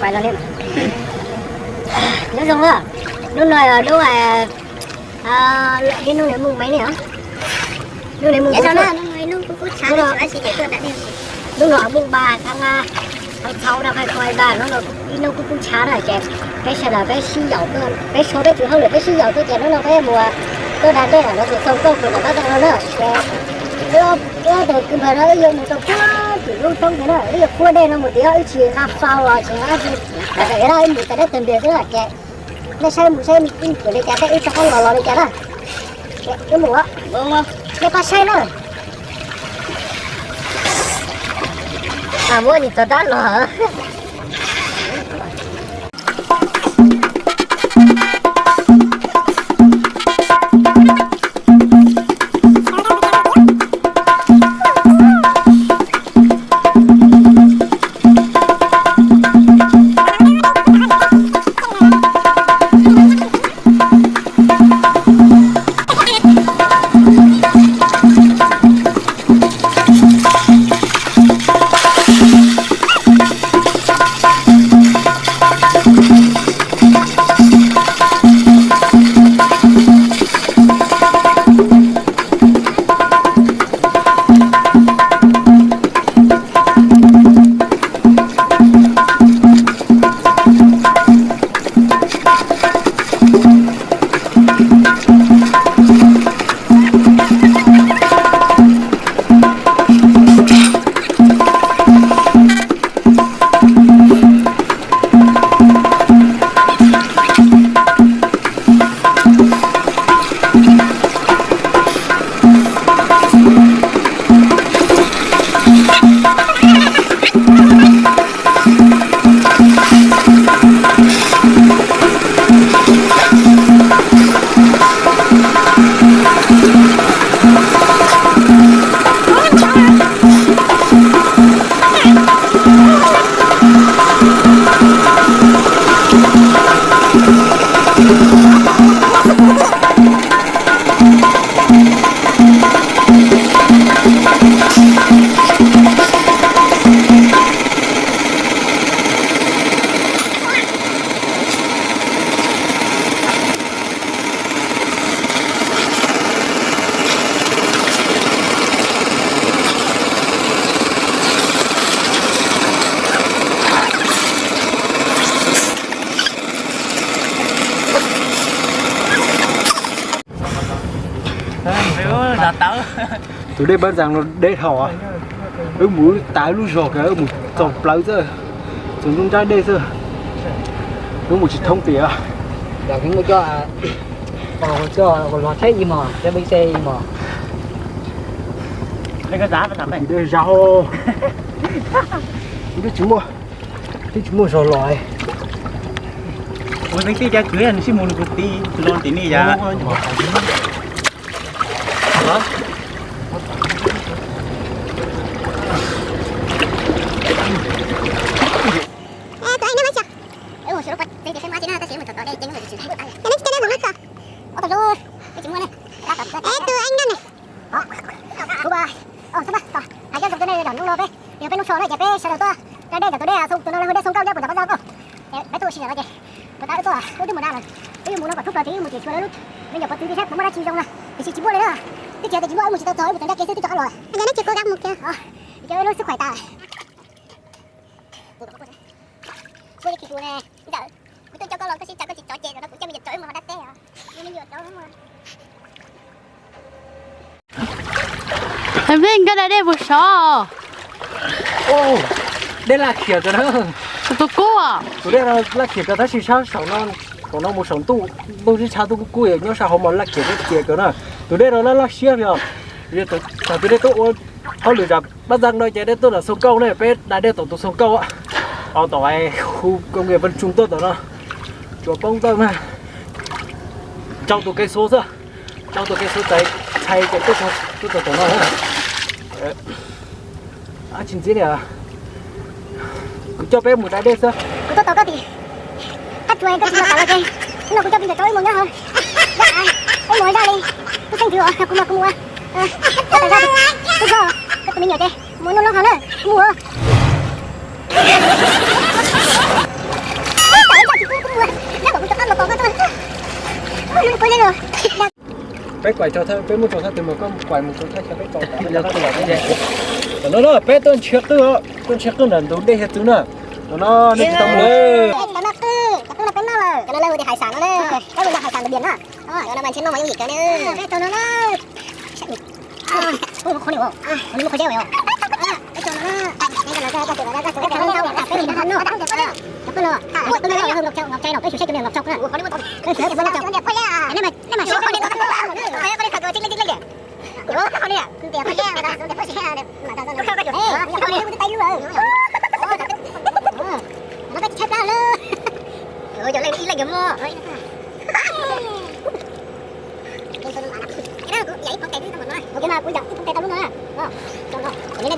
Nyob zoo, hnub no yog hnub, hnub no yog hnub mùng mấy nhỉ? Hnub mùng mấy, hnub no mùng ba tháng, tháng sáu năm hai không hai ba, hnub no ib hnub kub kub ntxhab na ces peb sawv daws peb sib yaum tuaj, peb suav peb tus hauj lwm peb sib yaum tuaj ces hnub no peb mus tuaj da dej ntawm lawv tus xoo kauj tus ntawm pab tau no na ces wb ob tug kwv npawg no wb yuav mus rau puag tim lub roob ntawd na, wb yuav puag dej no mus tim wb tsis nqa fau los tsis nqa dab tsi, wb mus tas deb tag ntiag xwb na ces nej saib mus saib wb mus li cas thiab wb rov qab los los li cas na. Wb mus, nej pab saib na. Muab tus tod dab los. Tus dej Pab Ntxaa no deb dhau, wb mus wb tav lub zog kiag wb mus txog plawv xwb, txog nruab nrab dej xwb, wb mus tsis thoob tiag. Dej zog, twb tsis muaj, twb tsis muaj zog los. Ua tij cas kwv nws sib mus nws kuv ti los tim ni yam. Tus anh nyob, tus anh nyob ne, hais cov ntxoog cov ne, yog hnub no peb, yog peb hnub so na ces peb sawv daws tuaj da dej ntawm tus dej, tus no lawv hu dej Xoo Kauj thiab puas nram Pab Ntxaa Kauj. Peb tuaj ua si ntawm no ces puas tas wb tuaj, wb twb mus da lawm, wb yuav mus no kom thoob plaws ces wb mus tim Suav lawv lub, me nyuam pov txwv tias saib puas muaj dab tsi zoo na, tiam sis tsis muaj li na. Twb tsis yog tias tsis muaj, wb mus tsis tau txog, wb mus txog ncaj kev xwb twb rov qab los lawm. Ces wb lub xwb khuaim tas. Kuv tuaj coj koj los koj sib cov koj tsis cov ces no kuv coj me nyuam tsov wb mus da dej os. Peb nkag da dej puas sov? Dej laj khiam kawg na. Tus kub, tus dej no laj khiam kawg tab sis sab saum no, tom no mus saum ntuj, ntuj sib tshav ntuj kub kub nyob sab hauv mas laj khiam kawg tiag kawg na. Tus dej no laj laj siab li os. Thaum twg nej tuaj ua hauj lwm zam Pab Ntxaa no ces nej tuaj nram Xoo Kauj ne, peb da dej tom tus Xoo Kauj, tom khu công nghiệp Vân Trung tuaj tom no, tsuas poob tawj mas rau tus kev xuav xwb, rau tus kev xuav txais txhais ces tuaj txog tom no. Tsis ntxiv li, kuv coj peb mus da dej xwb. Kuv tuaj tos koj tim qab tsuas koj tsis los tas los ces hnub no kuv coj me nyuam tsov wb mus nyob hauv. Wb mus zaj li, tub xeeb ntxwv os, kuv mas kuv mus. Koj tas zaj, kuv zog, koj tus me nyuam ces mus noj loj hauv na, kuv mus. Peb kuais tso thawj, peb muab tso thawj twg mas koj kuais mus tso thawj chaw peb tso. Tam no na peb tuaj nrhiav qwj, tuaj nrhiav qwj nram ntug dej hiav txwv na. Tam no nej tsis tau mus. Cov no qwj, cov qwj no peb noj lawm, cov no lawv hu tias hais xas no na, peb hu tias hais xas ntawm biam na. Cov no mas ntshe noj mas yooj yim kawg ne. Peb tso no na.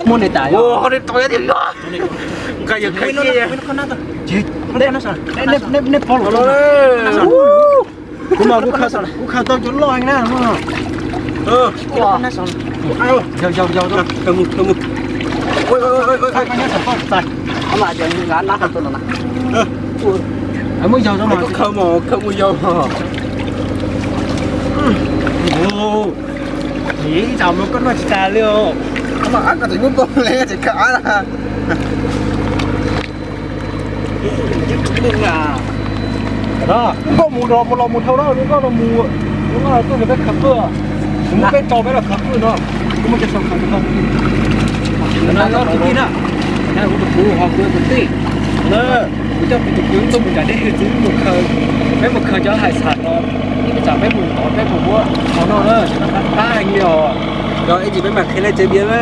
Muaj nws tas yog. Nqa yog khaws nej pov los. Kuv mas kuv khaws tau cov loj heev na. Yog yog yog. Muab yog khaws mus, khaws mus yog. Ib tsam mus koj noj tsis tas li os. Koj tseem muab poob li tseem khaws av na. Koj mus los mus los mus dhau na, koj los mus, koj tuaj nrog peb khaws qwj, kuv muab peb tso peb los khaws qwj no, kuv muab cov saum khaws no. No yog tus tij na, kuv tus kuv ho kuv tus tij. Kuv coj kuv tus kwv tuaj mus nram dej hiav txwv mus khaws, peb mus khaws cov hais xas no, ib tsam peb mus tod peb mus muab qhov no na, qab heev li os. Yog ib ntsis peb mam qhia nej tsev piav na.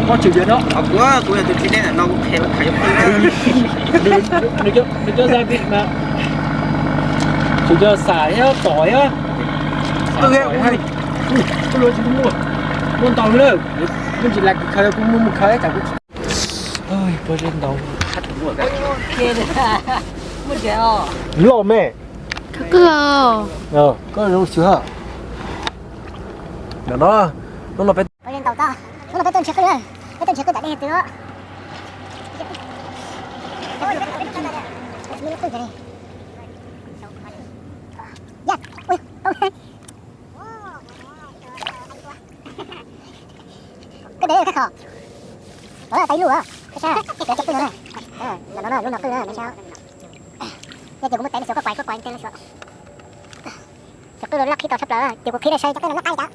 Koj tsev piav no. Kuv, kuv yog tus tsis nej no kuv qhia los khaws. Nws cov zaj pib mas tseem cov xas thiab tom thiab. Muaj ntau lawm, kuv tsis lam khaws, kuv mus mus khaws tsam kuv pob zeb ntau. Loj me. Koj zoo xwb. Ntawm no, hnub no peb, hnub no peb tuaj nrhiav qwj, peb tuaj nrhiav qwj nram dej hiav txwv. Koj de koj kho. Tais lub, koj saib, cov qwj no, ntawm no lub no qwj na, saib. Yog tias kuv muab tais los xyuas, koj kuais koj kuais tais los xyuas. Cov qwj loj qhib tau tshaj plaws, ces kuv qhib nej saib cov qwj no loj qab li cas.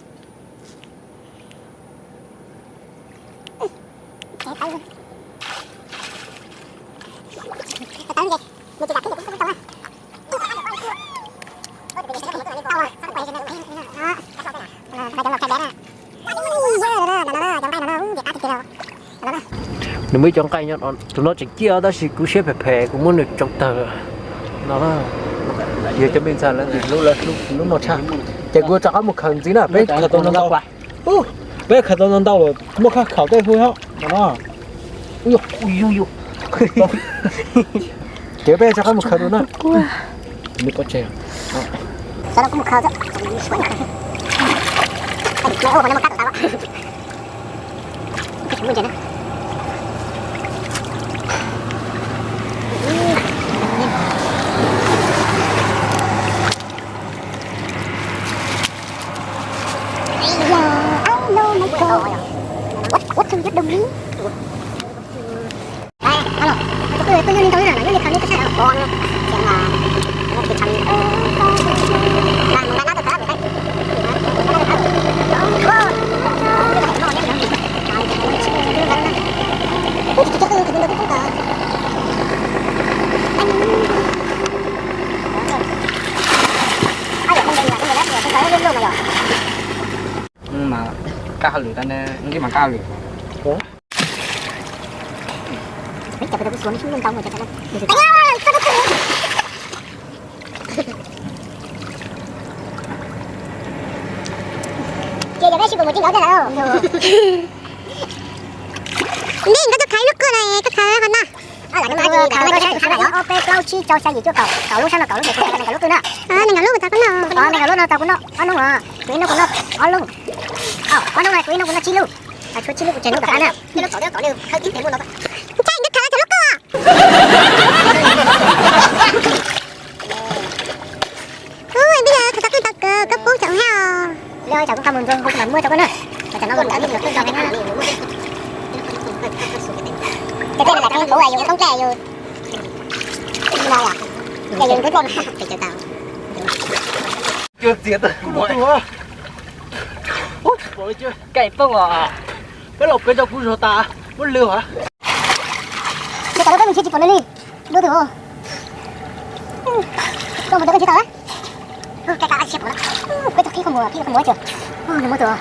Nws muaj ib co nqaij nyob, tus no tseem ciaj tab sis kuv siab phem phem kuv muab nws tsoo tawg no. Yog cov me ntxhais lawv ntxim hlub lawv hlub no tshaj. Ces kuv rov qab mus khaws ntxiv na, peb khaws tau no ntau. Peb khaws tau no ntau lawm, muaj khaj khaum tej hu no. Ces peb rov qab mus khaws dua na. Mas kaj hauj lwm tau ne, ntsej mas kaj hauj lwm. Ces yog peb sib pus mus tsis nkawd tej lawm. Ntej nkawd tuaj khav ib lub qwj na, tuaj khav ho na. Ob peb plaub tsib rau xya yim cuaj kaum, kaum lub sab no, kaum lub, nees nkaum lub kuv tau kuv noj. Nees nkaum lub no tau kuv noj ob lub, kuv ib hnub kuv noj ob lub. Ob hnub no kuv ib hnub kuv noj tsib lub, tshuav tsib lub kuv tseg hnub tom qab na. Ntshai nkawd khav tau cov lub qwj. Ntej yog khav tau qwj Tsam kuv nqa mus ntxuag kuv mam muab rau koj na. Tsam no kuv nqa mus rau koj na. Cov tej no lam kheev kuv yus toob dlej yus no yom. Yus ntub dlej. Kaim poob os. Peb los peb rau kuv zog tas muab lwg os. Ces tas peb mus tsis pom li. Lub twg. Koj mus tau koj tsis tau. Peb tau qhib qhov muag, qhib qhov muag ces. Nws muab tus.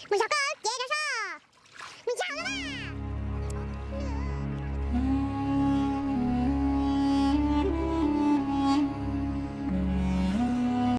Mus zov koj cev rau soj. Mus zov na.